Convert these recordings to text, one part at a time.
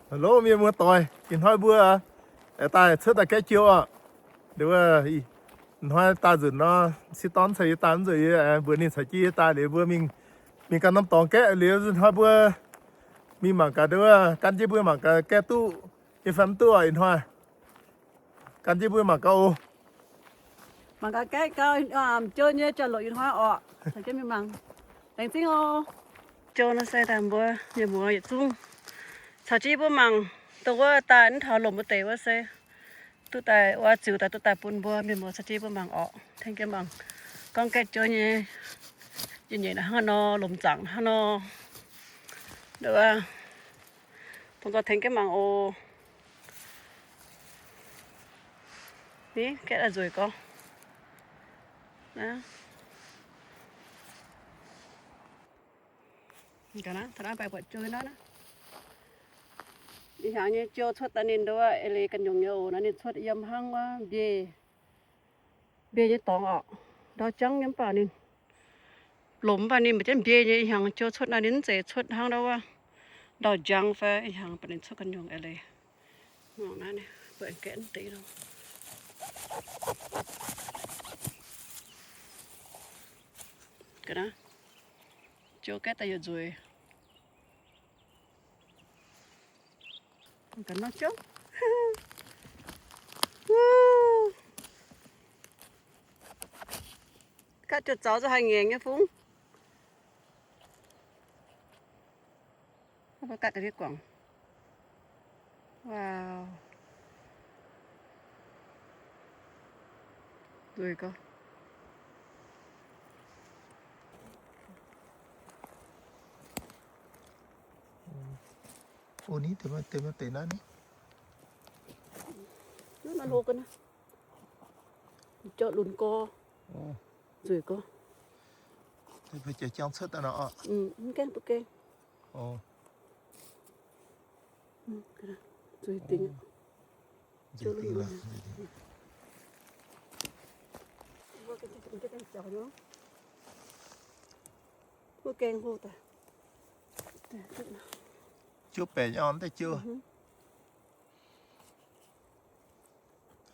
Hello mienh muoz-doic, ih hnoi mbuo aengx daaih cuotv daaih gaeqv joux oc. Ih hnoi daaih nzunc nor, sieqv dorn caux yie daaih, nzunc yie mbuox ninh caux jienv yie daaih liuz mbuo mingh, mingh ganh norm dorngx gaeqv liuz ih hnoi mbuo mingh mangc gaax, gan jienv mbuo mangc gaax gaeqv duqv nyei fai mv duqv oc. Ih hnoi gan jienv mbuo mangc gaax oc. Mangc gaax gaeqv gau, joux nyei jauv-louc ih hnoi oc. Caux jienv mingh mangc. Laengz zingh oc. Joux nor se daaih mbuo mienh muoz yietc zungv caux jienv mbuo mangc. Dongh wuov daaih mv taux lomc wuov deix wuov se duqv daaih, wuov ziux daaih duqv daaih bun mbuo mienh muoz caux jienv mbuo mangc oc. Tengx jienv mangc gorngv gaeqv joux nyei, nyeic nyeic hnangv nor, lomc zaangc hnangv nor. Bun gorx tengx jienv mangc oc. Ni, gaeqv daaih nzueic gorx. Ih hnyangx nyei joux cuotv daaih ninh nduov eix leiz ganh nyungc nyei oc. Naaiv ninh cuotv yiem hnangv wuov mbiei, mbiei nyei dorngx oc. Ndau jangv nyei mv baac ninh lomc mv baac ninh maiv jienv mbiei nyei. Ih hnyangx joux cuotv naaiv ninh mv zeiz cuotv hnangv ndau wuov ndau njang fai ih hnyangx, mv baac ninh cuotv ganh nyungc eix leiz. Mangc naaiv, mbuo aengx gaeqv deix nor. Ga'naaiv, joux gaeqv daaih yietc nzueic. Ga'naaiv jauv. Gaeqv joux zaux zuqc haih ngaengc nyei fungx. Mbuo gaeqv daaih guangc. Wow. Nzueic gorx. O, ni deix maaih deix naaiv ni. Naaiv hlo ga'naaiv. Jauv lunx gorx. Nzueic gorx. Jauv jangx cuotv daaih nor oc. Mv gaengh, mv gaengh. Nzueic dingc. Mv gaengh hlo daaih. Jiuv baeqc nyei oc, mv deix jiuv.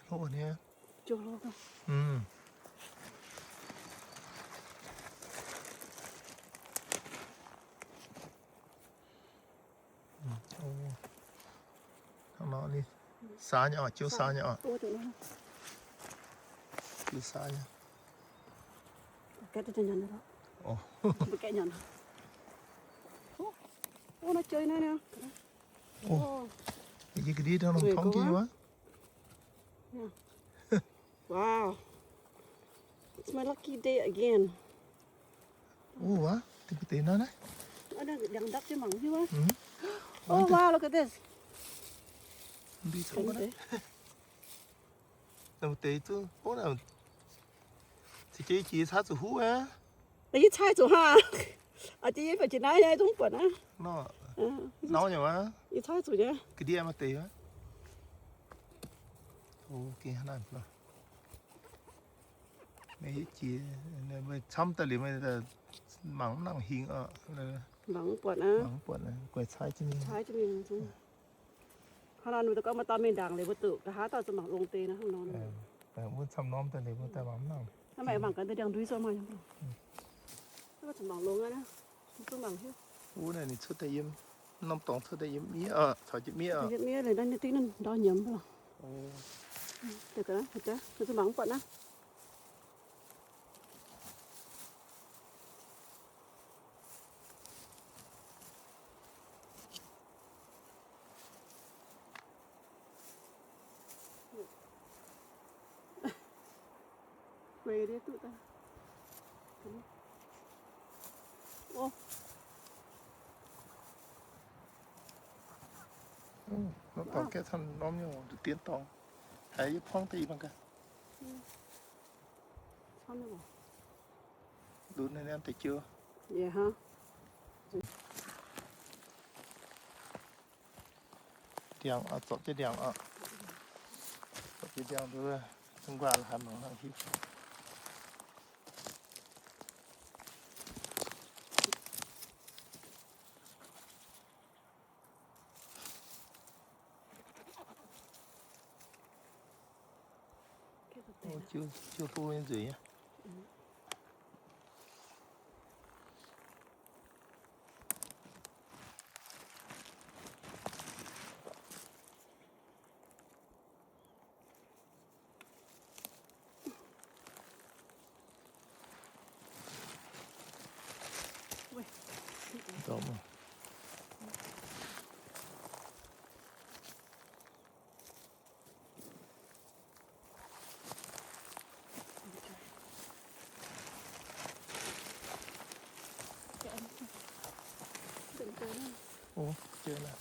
Hlo nyei. Hnangv nor ninh saa nyei oc, jiuv saa nyei oc. Jiuv saa nyei. Yie ga'ndiev hnangv nor tongv jienv wuov. Wow. It's my lucky day again. Oh, wuov, deix mbuo deix naaiv naaiv. Liangx ndapv jienv mangc hiuv wuov. Oh, wow, look at this. Mbuo deix duqv, ceix jienv yie jiex caaiv zuqc huv aqv. Yie caaiv zuqc hnangv. Aa, jiex yie fai jiex naaiv nyei zungv buatc aqv. Nor, nau nyei wuov. Yie caaiv zuqc nyei. Ga'ndiev maaih deix wuov. O, gengh hnangv naaiv nor. Meih hiuv jiex, meih camv daaih liuz meih mangc mv nangc hingh oc. Mangc mv buatc aqv. Mangc mv buatc aqv, guaix caaiv jienv mingh. Caaiv jienv mingh zungv. Hnangv nor ninh mbuo gorngv maaih dauh mingh ndaangc liuz mbuo zuqc nqa'haav dauh zuqc mangc longx deix nor, hnangv nor. Mbuo camv norm daaih liuz mbuo daaih mangc mv nangc. Hnangv meih mangc gaax deix ndiangx-ndui zorqv maaih nyei. Zuqc mangc longx aqv, zuqc mangc hiuv. Wuov naaiv ninh cuotv daaih yiem norm dorngx, cuotv daaih yiem miev oc, caux jienv miev oc. Yiem miev liuz naaiv ninh dingv naaiv ndau nyiemz lorqc. Zuqc mangc mv buatc naaiv. Gueix ndiev duqv daaih. O. Norm dorngx gaeqv camv norm nyei, nduqc dien dorngx. Haiz yie puangv daaih yie mangc gaax. Lunx naaiv deix jiu. Ndiangx oc, zorpc jienv ndiangx oc. Zorpc jienv ndiangx nduov, zungv nquaah la'haaix nor hnangv hiuv. Jiu, jiu fu nyei nzueic nyei. Ov, jiex naaic.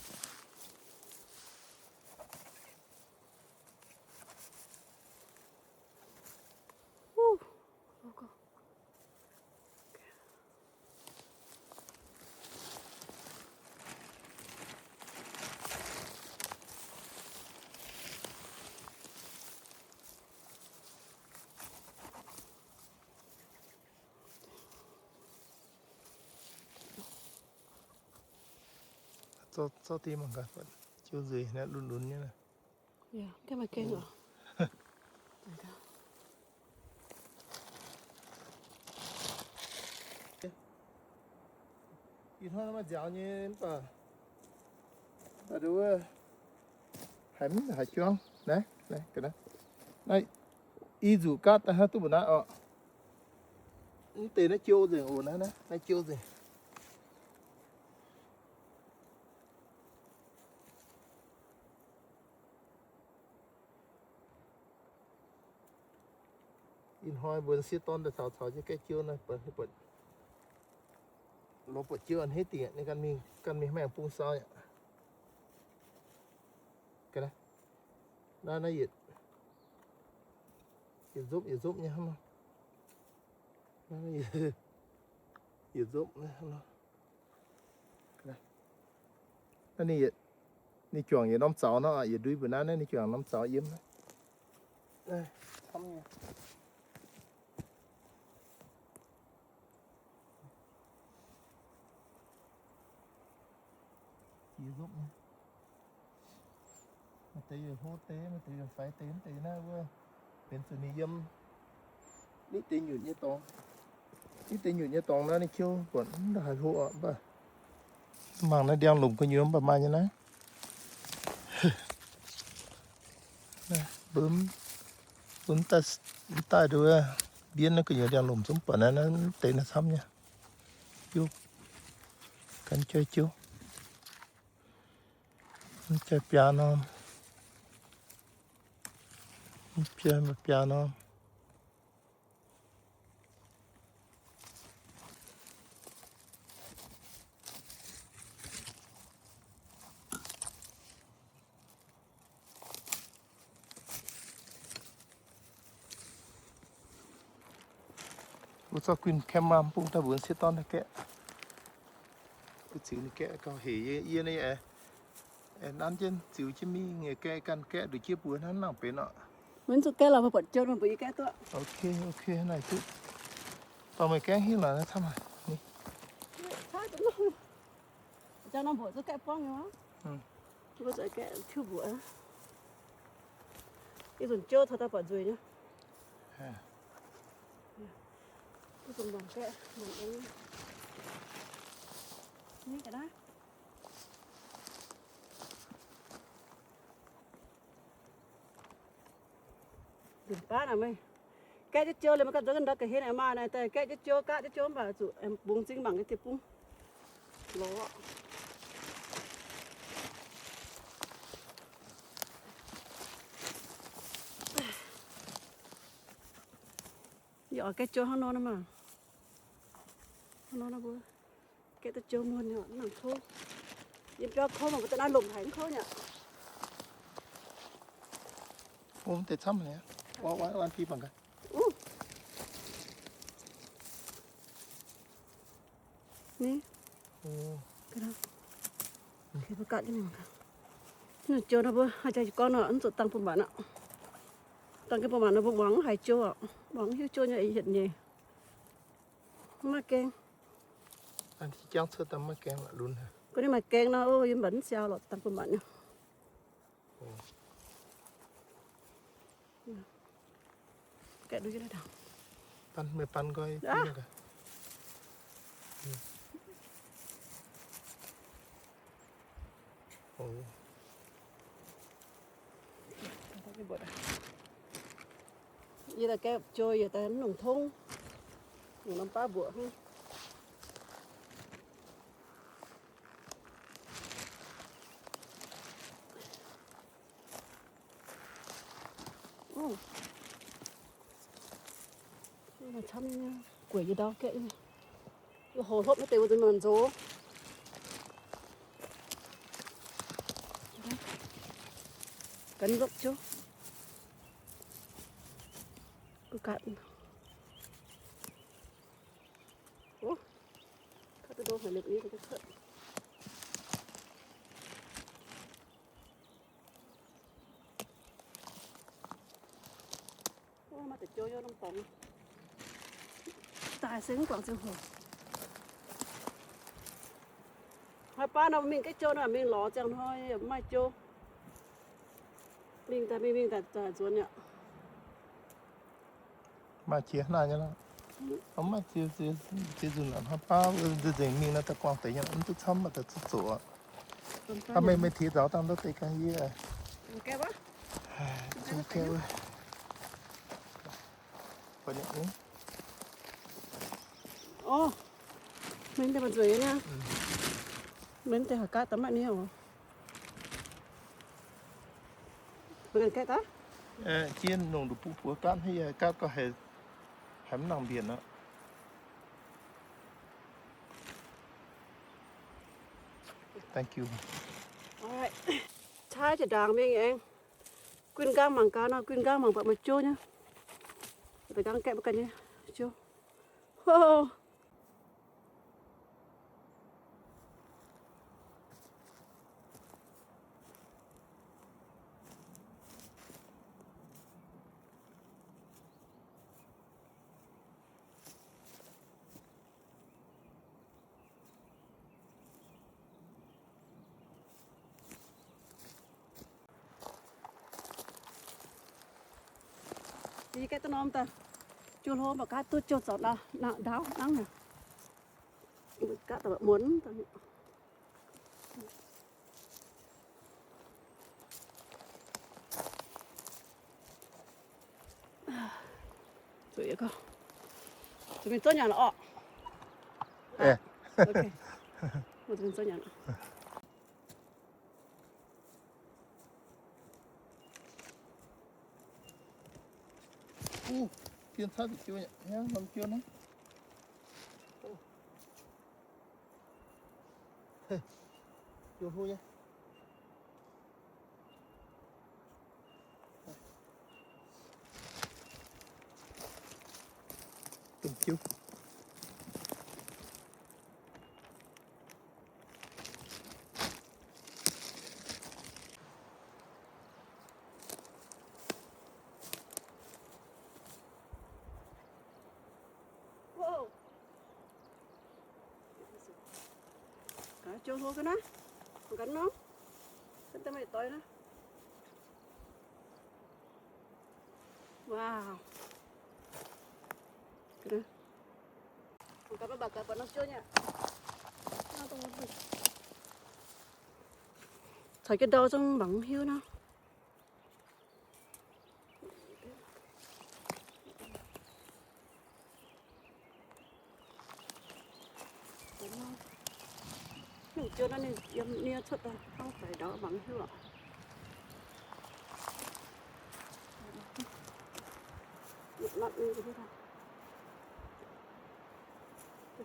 Zorqv, zorqv deix mangc gaax, jiu nzueic naaiv, lunx lunx nyei naaiv. Ih hnoi maiv nziaaux nyei mv baac, mv baac nduov, haiz mv haiz juangv naaiv, naaiv, ga'naaiv. Naaiv i nzuqc gaatv daaih hnangv duqv mbu'naaiv orqc. Mv deix naaiv jiou nzengc oc, naaiv, naaiv jiou nzengc. Ih hnoi mbuo sieqv dorn daaih caux caux jienv gaeqv jiou naaiv, buatc, buatc, lorz buatc jiou a'hneiv dingc aqv, ninh ganh mingh, ganh mingh maengh bung sau aqv. Naaiv, naaiv yietc, yietc nzopv, yietc nzopv nyei hnangv nor. Naaiv yietc nzopv nyei hnangv nor. Naaiv ninh, ninh juangc yietc norm zaux nor, yietc ndui mbu'naaiv naaiv ninh juangc norm zaux yiem. Jiex nzopv nyei. Maaih deix yaac hlo deix, maaih deix yaac faix deix, mv deix naaiv wuov benx zuqc ninh yiem nitv deix nyutc nyei dorngx. Nitv deix nyutc nyei dorngx naaiv ninh qiu buatc mv haih hlo orqc, mv baac mangc naaiv ndiangx-lomc gu'nyuoz mv baac maaih nyei naaiv. Mbuo, mbuo mv daaih nduov mbienv naaiv gu'nyuoz ndiangx-lomc zungv buatc naaiv, naaiv deix naaiv camv nyei. Jiuv, gan jai jiuv. Mv jai biaa norm. Mv jai biaa norm. Mbuo zorqv guinh kaeqv maam bung daaih mbuox sieqv dorn daaih gaeqv. Mbuo ziux ninh gaeqv gauh hec yie, yie naaiv aeqv, nanv jienv ziux jienv mingh gaeqv, ganh gaeqv nduqc jieqv mbuox hnangv nangc benx orqc. Mv zuqc gaeqv lorqc, mbuo buatc jiou nor mbuo yie gaeqv duqv. Ok, ok, naaic duqv. Dorh meih gaeqv hingv lorqc, naaiv camv haic. Jang norm mbuoqc zuqc gaeqv buangv nyei. Mbuo zuqc gaeqv tiuv mbuoqc. Ih zanc jiouv taux daaih buatc nzueic nyei. Mbuo zuqc mangc gaeqv, mangc ong. Ni ga'naaiv. Nzunc baav naaic meih gaeqv jienv jiouv liemh, maiv ganh nzuonx ga'ndorm ga'hlen aengx maaih naaiv daaih gaeqv jienv jiouv, gaeqv jienv jiouv mv baac zuqc aengx bungx m'zing mangc nyei deic-bung. Lorz. Yie oix gaeqv jiouv hnangv nor naaiv maah. Hnangv nor naaiv mbuo gaeqv duqv jiouv muonc nyei, mv nangc kouv. Yiem biauv kouv mangc mbuo daaih naaiv lomc haic mv kouv nyei. Mv deix camv nyei. Wan, wan, wan fih mangc gaax. Ni. Mbuo gatv jienv mingh mangc gaax. Naaiv jiouv nor mbuo haaix jaax gorngv nor, mv zuqc dangh bun maanc aqv. Dangh jienv bun maanc nor mbuo muangx mv haiz jiouv orqc. Muangx mv hiuv jiouv nyei yietc nyeic. Mv maaih gaeng. Jangv cuotv daaih mv maaih gaeng lorqc, lunx haic. Gorngv ninh maaih gaeng nor, o, yie mv baac mv siau lorqc, dangh bun maanc nyei. Ov. Meih ban nqoi. Yie daaih gaeqv joux yie daaih mv nongc tongv, nongc norm baav mbuoqc hnangv. Camv nyei, gueic yie ndau gaeqv nyei. Yie hoc hlopv naaiv deix wuov nzunc nor nzox. Ganh lopv jiouv. Gatv. Gatv duqv ndo haic liuz nyei. Maaih deix jou yiem norm dorngx. Daaih se mv guangc ziangh hoc. Hnoi baav nor mingh gaeqv jou nor mingh lorz ziangh hnoi yaac mv maaih jou. Mingh daaih mingh, mingh daaih nzuonx yaac. Maaih qiex hnangv naaiv nyei lorqc. Maaih qiex, qiex nzunc hnoi baav nzengc mingh nor daaih guangc deix nyei, mv duqv camv daaih zuqc zoqc. Aa, meih, meih tiex nzauz dangh ndau deix ganh yie. Orv, mengh deix banh zueiz nyei. Mengh deix haaix gaatv daaih maiv niouh. Mengh gaatv daaih? Jien nongc nduqc bung buoz gaatv haic, gaatv gau haic, haiz mv nangc mbienc aqv. Thank you. Caaiv jiex ndaangc mingh aengx. Guin nqaang mangc gaax nor, guin nqaang mangc buatc maaih jou nyei. Da'nqaang gaeqv mbuo ganh nyei jou. Ho! Yie gaeqv duqv norm daaih, jou hlo mv baac gaatv duqv jou zorc ndaauv nangv aqv. Gaatv daaih muonz. Zuqc mingh zorqv nyanc orqc. Bienh caux ziqc jou nyei, norm jou naaiv. Jou hlo nyei. Domh jiuv. Gaax, jou hlo ga'naaiv. Ga'naaiv nor, ga'naaiv daaih maaih doix naaiv. Wow. Ga'naaiv. Ga'naaiv mv baac gaax buatc norm jou nyei. Caux jienv ndau zungv mangc mv hiuv nor. Nyungc jienv naaiv ninh yiem nie cuotv daaih hnangv daic ndau mangc mv hiuv lorqc.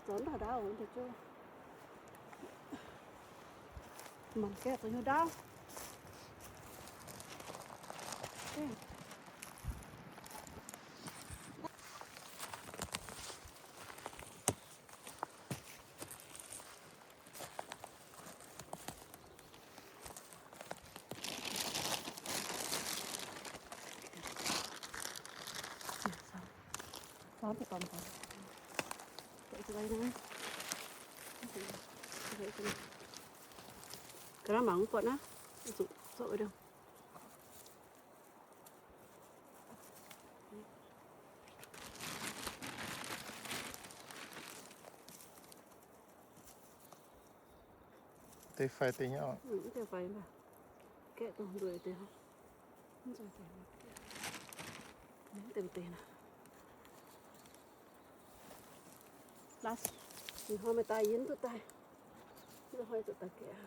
Zorqv ndau ndau jienv. Mangc gaax zoux hnyouv ndaauv. Ga'naaiv mangc mv buatc naaiv, zuqc zorqv wuov ndau. Deix faix deix nyei oc. Mv deix faix mv baac gaeqv dongh nzueic deix. Mv nzueic deix. Mv deix deix naaic. Laaix, ih hnoi meih daaih yie mv duqv daaih. Mv hnoi zuqc daaih gaeqv.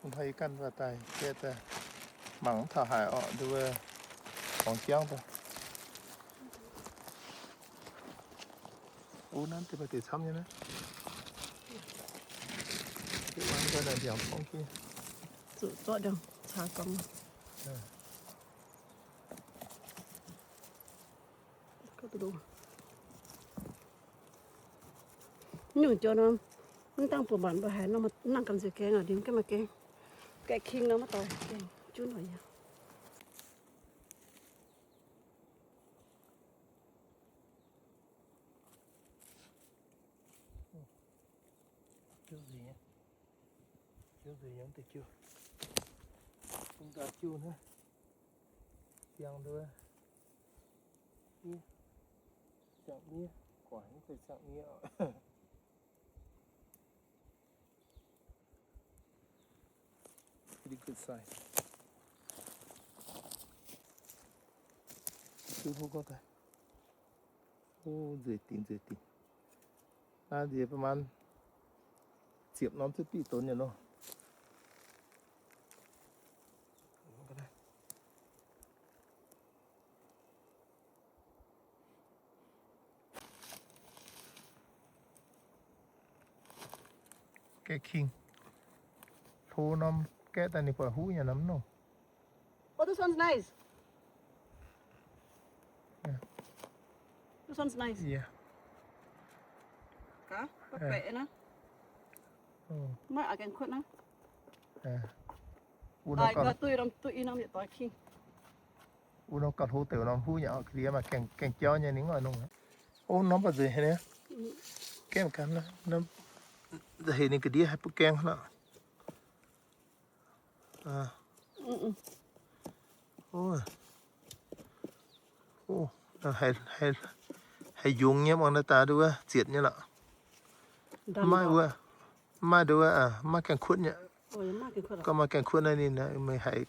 Mv hnoi yie ganh mv baac daaih gaeqv daaih. Mangc mv taux haaix orqc, nduov, borngz jangv daaih. Ov, naaiv deix maaih deix camv nyei naaiv. Zuqc zorqv ndiangx caax gorngv. Nyungc joux nor, mv dangh buoz-mbanc mbuo haiz nor, mv nangh gamh nziex gaeng aqv, ndie mv gaengh maaih gaeng. Gaeqv king nor maiv doix gaeng, junv noic yie. Jiuv nzuih nyei, jiuv nzuih nyei mv deix jiuv. Bung daaih jiuv hnangv. Ziangh nduov. Miev. Ziangh miev. Guangc mv zeiz ziangh miev oc. Pretty good size. Jiuv hlo gorngv daaih. O, nzueic dingc, nzueic dingc. Naaiv nziex ประมาณ ziepc norm cuotv diqv donx nyei nor. Gaeqv king. Hlo norm gaeqv daaih ninh buatc huv nyanc norm nor. Oh, this one's nice. Yeah. This one's nice. Yeah. Gaax, baeqc baeqc naaiv. Maiv aqc gaengh kuotv naaiv. Wuov norm gauh, duqv i norm yietc doix king. Wuov norm gauh hlo deix norm huv nyei oc, ga'ndiev maaih gaengh, gaengh jauv nyei ninh oix nongh. Ov, norm baac nzueic haic nyei. Gaengh ganh, heh ninh ga'ndiev haih butv gaengh nor. Haih, haih, haih njungx nyei, muangx naaiv daaih duqv wuov zietc nyei lorqc. Maiv wuov, maiv duqv wuov, maiv gaengh kuotv nyei. Gorngv maaih gaengh kuotv naaiv ninh, meih haiz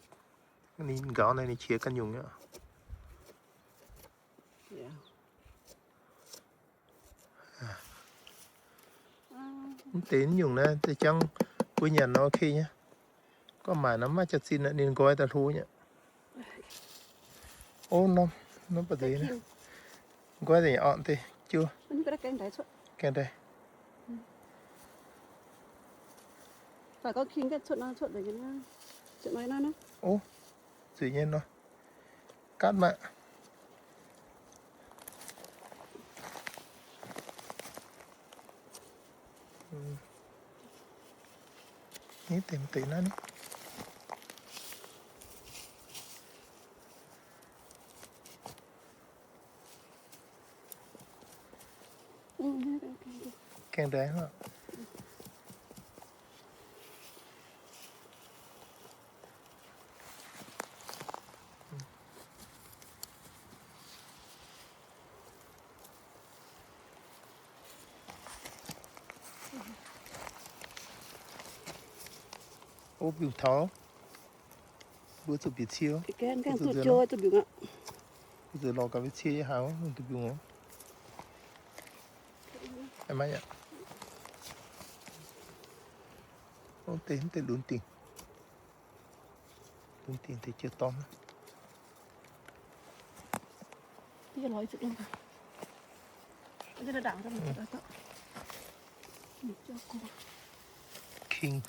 ninh nqaaux naaiv ninh qiex ganh nyungc nyei. Mv deix nyungc naaiv deix jangv mbuo nyanc nor ok nyei. Gorngv maaic nor maiv jaax-zinh aqv, ninh nqoi daaih hlo nyei. Ov, norm, norm baac nzeix naaiv. Nqoi daaih orqc deix jiu. Gaengh daaih. Ov, zuqc nyei nor. Gaatv maah. Ni deix deix naaiv ni. Gaengh ndaix. Ov, mbiungc taux. Mbuo zuqc bieqc cie. Mbuo zuqc lorz gaax mbuo cie yiem haaix, mbuo zuqc mbiungc. Maiv yaac. Ov, deix, deix lunx dingc. Lunx dingc deix jiu dorn. King.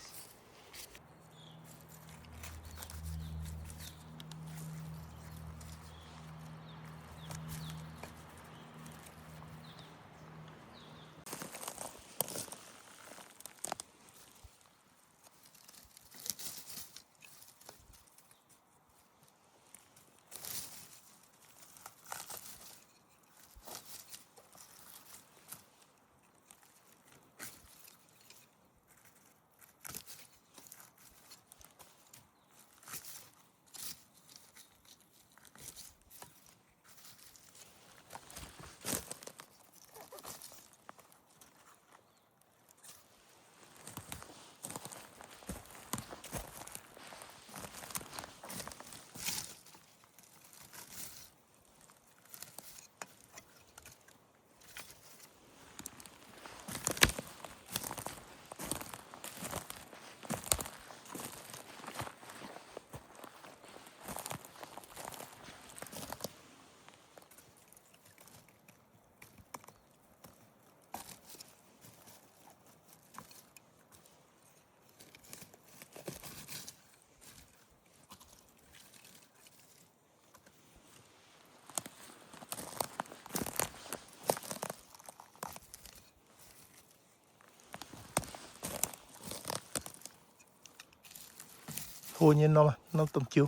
Mbuo nyei norm, norm domh jiu.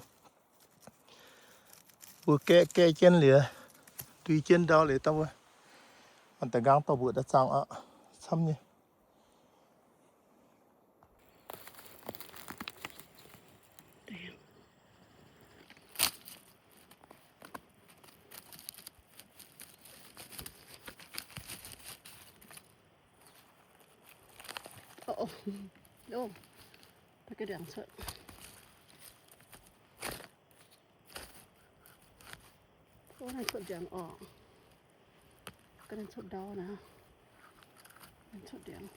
Mbuo gaeqv, gaeqv jienv liuz, ndui jienv ndau liuz daaih mbuo, da'nqaang dorh mbuoqc daaih zaangc aqv. Camv nyei. Cuotv ndiangx oc. Ga'naaiv cuotv ndau naaiv. Cuotv ndiangx.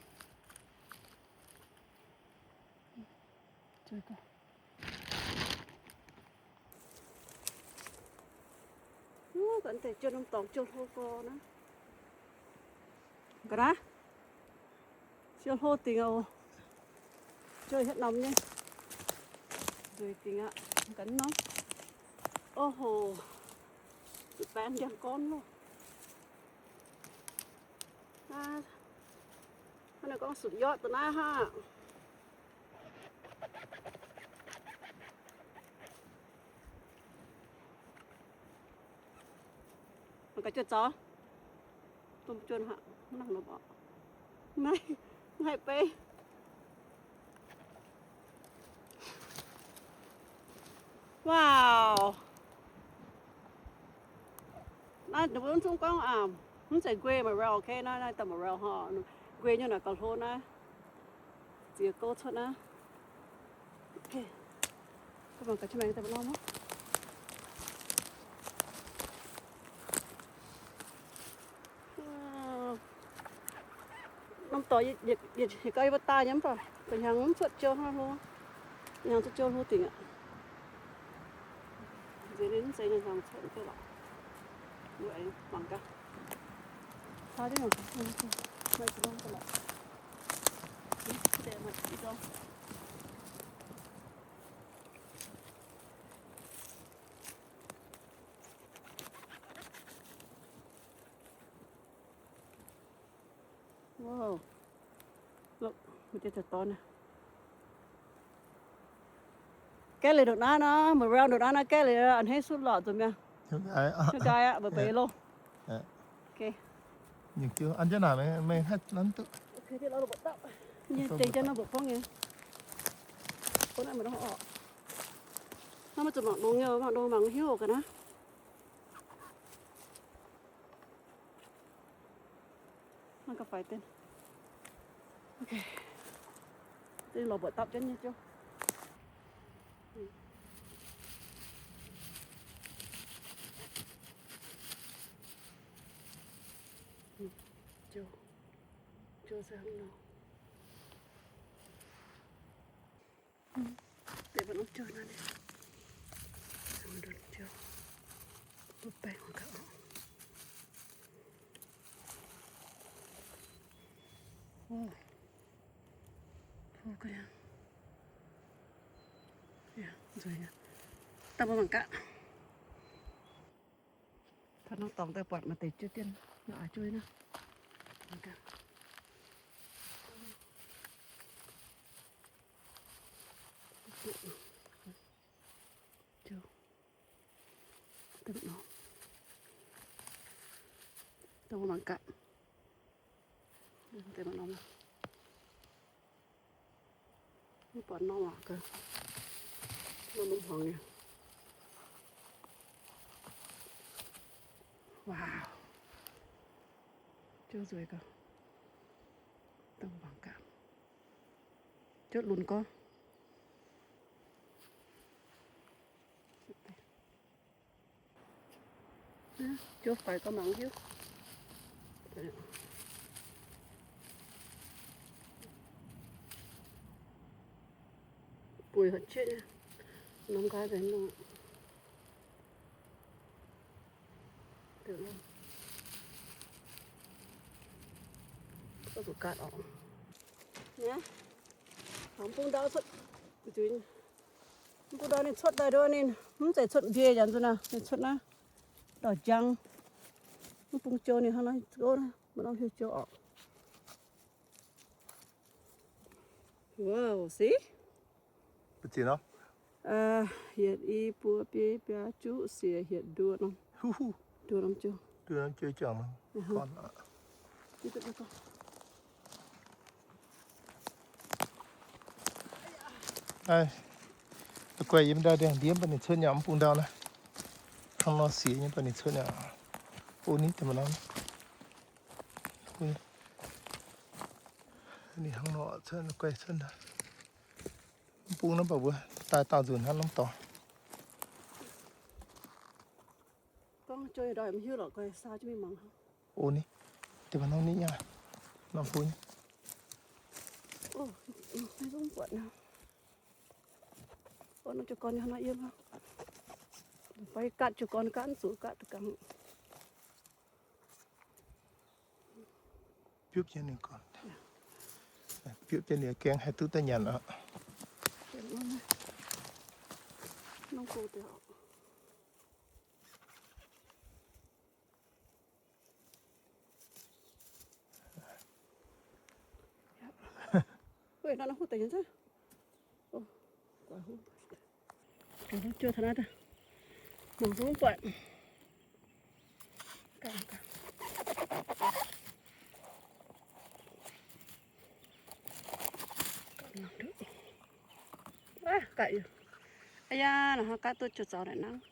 Ga'naaiv deix jienv norm dorngx jienv hlo gorx naaiv. Ga'naaiv jienv hlo dingc oc. Jienv hietv norm nyei. Nzueic dingc aqv. Ga'naaiv norm. Ov hoc, baeng ndiangx-gorn loh. Hnangv naaiv gorngv sutc yotv da'naaiv hnangv. Mangc gaax, juonh zaux. Domh juonh haic, mv nangc nopv oc. Maiv haih beiv. Wow. Naaiv ninh mbuo mv zungv gorngv, mv zeiz nquae morel, okay, naaiv, naaiv daaih morel hor. Nquae nyei naaic gauh hlo naaiv. Ziex gouv cuotv naaiv. Okay. Mangc gaax, mangc gaax, norm dorngx yietc gau yie mbuo daaih nyei mv baac da'hnyangx mv cuotv jiou hnangv hlo. Da'hnyangx cuotv jiou hlo dingc aqv. Nziex ninh mv zeiz da'hnyangx cuotv jiou lorqc. Mbuo aengx mangc gaax. Wow. Lorqc, mbuo deix daaih dorn naaiv. Gaeqv leiz ndongc naaiv nor, morel ndongc naaiv nor, gaeqv leiz a'hneiv sutv lorqc nzunc mi'aqv. Hiuv gaax aqv, mbeix mbeix loh. Okay. An jienv naaic, meih haih nanv duqv. Nyei deix jienv nor mbuoqc gorngv nyei. Gorngv naaiv maiv dongh orqc. Naaiv maiv zuqc mangc longx nyei, mangc longx mangc hiuv ga'naaiv. Naaiv ga'faix deix. Okay. Deix lorz mbuoqc dapv jienv nyei jiouv. Jiouv, jiouv se hnangv nor. Deix mbuo norm jiouv naaiv, ndon jiouv, duqv baengh gaax oc. Puv ga'naaiv. Nzueic nyei. Daaih mbuo mangc gaax. Taux norm dorngx daaih buatc maaih deix jiouv dien, a'juov naaiv. Mangc gaax. Jiouv. Daaih mbuo, daaih mbuo mangc gaax. Daaih mbuo norm, mv buatc norm aqv gaax. Norm norm hmuangx nyei. Wow. Jiouv nzueic gaax. Daaih mbuo mangc gaax. Jiouv lunx gorngv. Jiouv faix gau mangc hiuv. Buic horqc jieqv nyei, norm nqaai nzengc nor. Mv bung ndau cuotv, mv bung ndau ninh cuotv daaih nduov ninh mv zeiz cuotv ndie jaax nzunc naaiv, ninh cuotv naaiv ndau jangv. Mv bung jou ninh hnangv naaiv gouv naaiv, maiv norm hiuv jou orqc. Wow, see? Mbu'ziex norm? Yietc i buo biei biaa juqv siec hietc nduoh norm. Nduoh norm jiu. Nduoh norm jiu jangx. Guai yiem ndau ndiangx-ndiev mv baac ninh cuotv nyei mv bung ndau naaiv. Hnangv nor siec nyei mv baac ninh cuotv nyei. O ni deix maaih norm. Ninh hnangv nor cuotv guai cuotv ndau. Mv bung naaiv mv baac mbuo daaih daauh nzunc hnangv norm dorngx. Gorngv joux ndoih mv hiuv lorqc, guai saa jienv mingh mangc. O ni, deix maaih norm ni aqv. Norm bung. O, mv buatc nor. O, norm jiu gorn hnangv nor yiem aqv. Fai gatv jiu gorn gatv mv zuqc gatv da'gangx. Biopv jienv ninh gorn. Biopv jienv ninh gaeng haih duqv daaih nyanc aqv. Ui, nor huv deix nyanc zaqv. Mangc zungv buatc. Aa, yaa, naaiv hnangv gaatv duqv jiu zaux naaic nangv.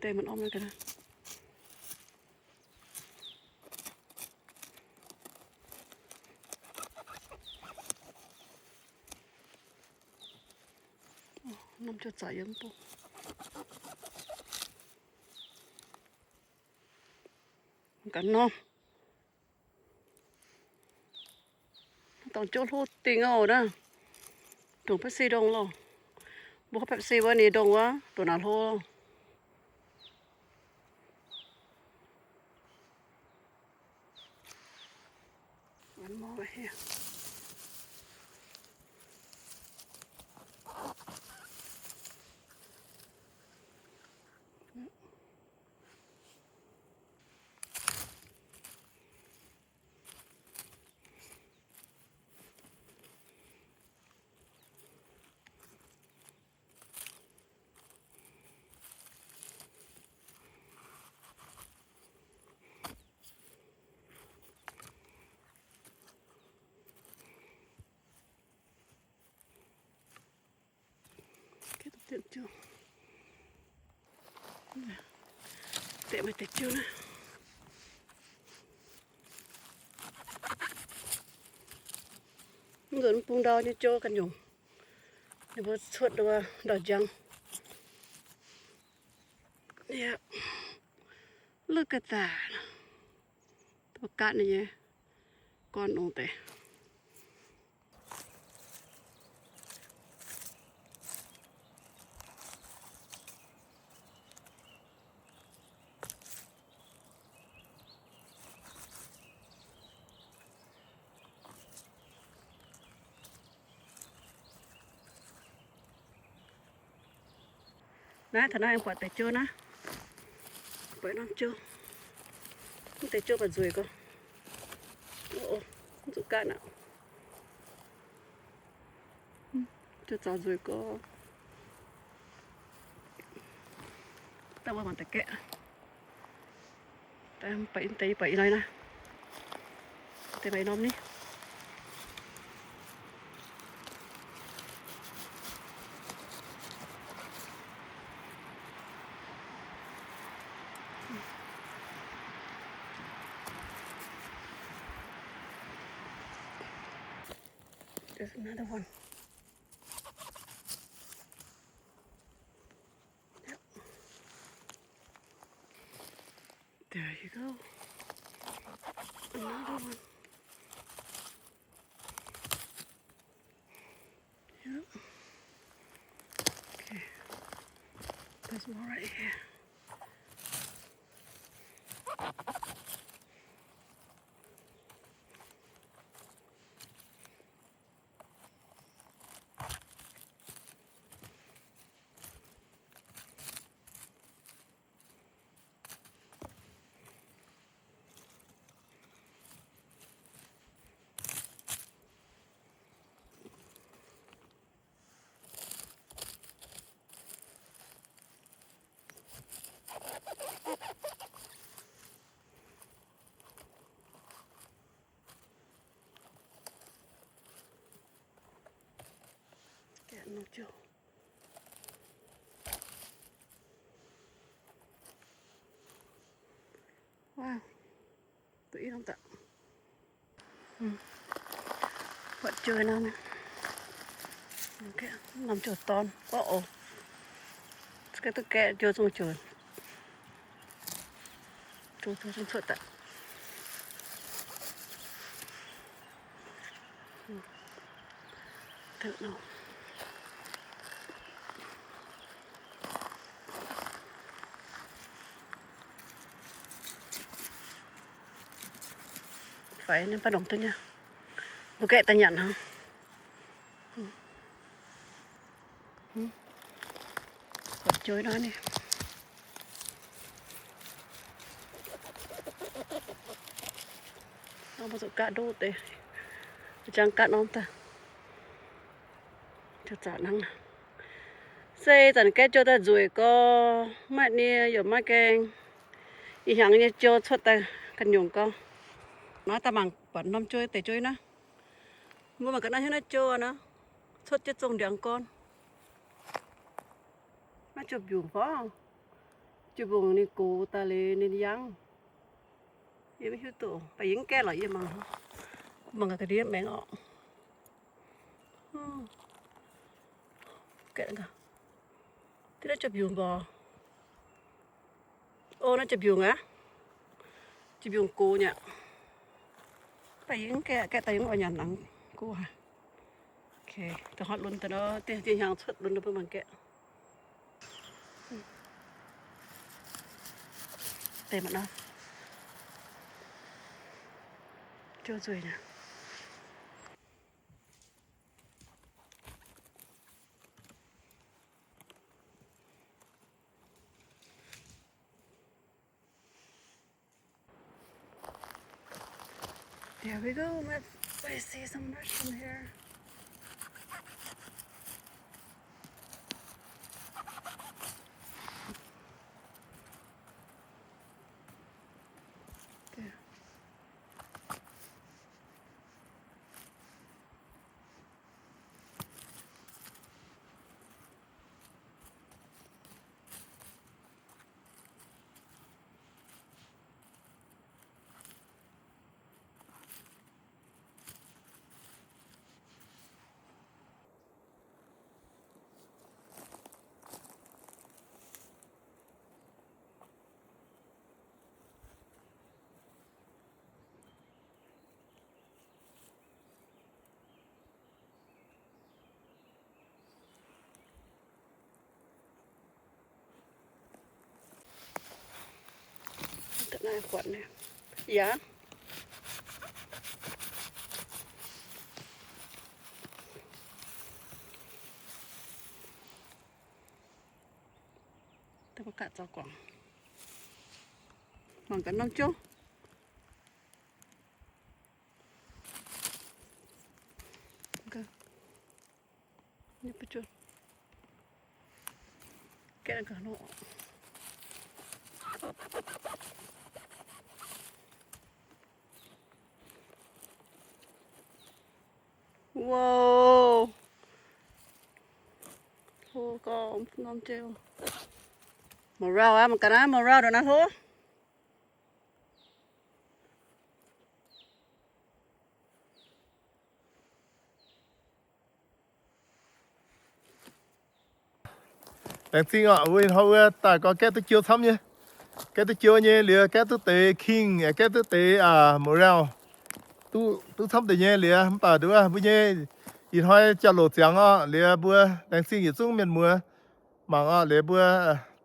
Deix maaih norm ga'naaiv. Norm jiu zaux yiem bung. Ga'norm dorngx jauv hlo dingh oc naaiv. Ndongc Pepsi ndongc loh. Mbuo Pepsi wuov ninh ndongc wuov, ndongc naaic hlo. Deix maaih deix jiu naaiv. Mv nzunc bung ndau nyei jiu ganh nyungc. Ninh mbuo cuotv ndau njang. Yep. Look at that. Mbuo gaatv ninh nyei gorn ong deix. Naaiv taux naaiv buatc deix jiu naaiv. Buatc norm jiu. Mv deix jiu baac nzueic gorx. Mv zuqc gaatv aqv. Jiu zaux nzueic gorx. Daaih mbuo mangc deix gaeqv. Deix buatc i lai naaiv. Deix maaih norm ni. There's another one. Yep. There you go. Another one. Yep. Okay. There's more right here. Norm jouv. Wow. Duqv i norm daaih. Buatc jouv nor, norm jouv dorn. Ov, ov. Gaeqv duqv gaeqv, jouv zungv jouv. Jouv zungv cuotv daaih. Faix ninh mv baac longc duqv nyei. Mbuo gaeqv daaih nyanc hnangv. Buatc jouv nor ninh. Norm mbuo zuqc gaatv ndoqv deix, jangx gaatv norm daaih. Jouv zaqc hnangv. Se zanc gaeqv jouv daaih nzueic gorx, maiv nie yaac maiv gaeng. Ih hnyangx nyei jouv cuotv daaih ganh nyungc gorx. Naaiv daaih mangc buatc norm jouv deix jouv naaiv. Mbuo mangc gaax naaiv hnyouv naaiv jouv nor, cuotv jienv zongh ndiangx gorn. Naaiv jouv mbiungc fai? Jouv mbiungc ninh gox daaih liuz ninh yangv. Yie maiv hiuv duqv, baac yie mv gaeqv lorqc, yie mangc, mangc gaax ga'ndiev maengx orqc. Gaeqv, gaeqv naaiv jouv mbiungc mborqc. Ov, naaiv jouv mbiungc aqv. Jouv mbiungc gox nyei aqv. Baac yie mv gaeqv, gaeqv daaih yie mv oix nyanc nangv guv haic. Okay, da'hortv lunx daaih nor, diex hnyangx cuotv lunx daaih mbuo mangc gaeqv. Deix mangc nor, jouv nzueic nyei. There we go. Let's, I see some mushroom here. There. Yaac. Mangc gaax norm jouv. Wow. Hlo gorqv norm jouv. Morel aqv, mangc gaax naaiv morel ndongc naaiv hlo. Laengz zingh oc, wuov ih hnoi wuov daaih gorngv gaeqv duqv jouv camv nyei. Gaeqv duqv jouv nyei liuz gaeqv duqv deix king, gaeqv duqv deix morel. Duqv, duqv camv deix nyei liuz mv baac nduov mbuo nyei ih hnoi jauv-louc ziangx oc, liuz mbuo laengz zingh yietc zungv mienh muoz mangc oc, liuz mbuo,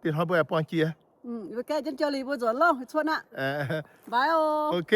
ih hnoi mbuo aengx buangh jiex. Mbuo gaeqv jienv jouv liuz mbuo nzuonx loh, cuotv aqv. Bye oc. Ok.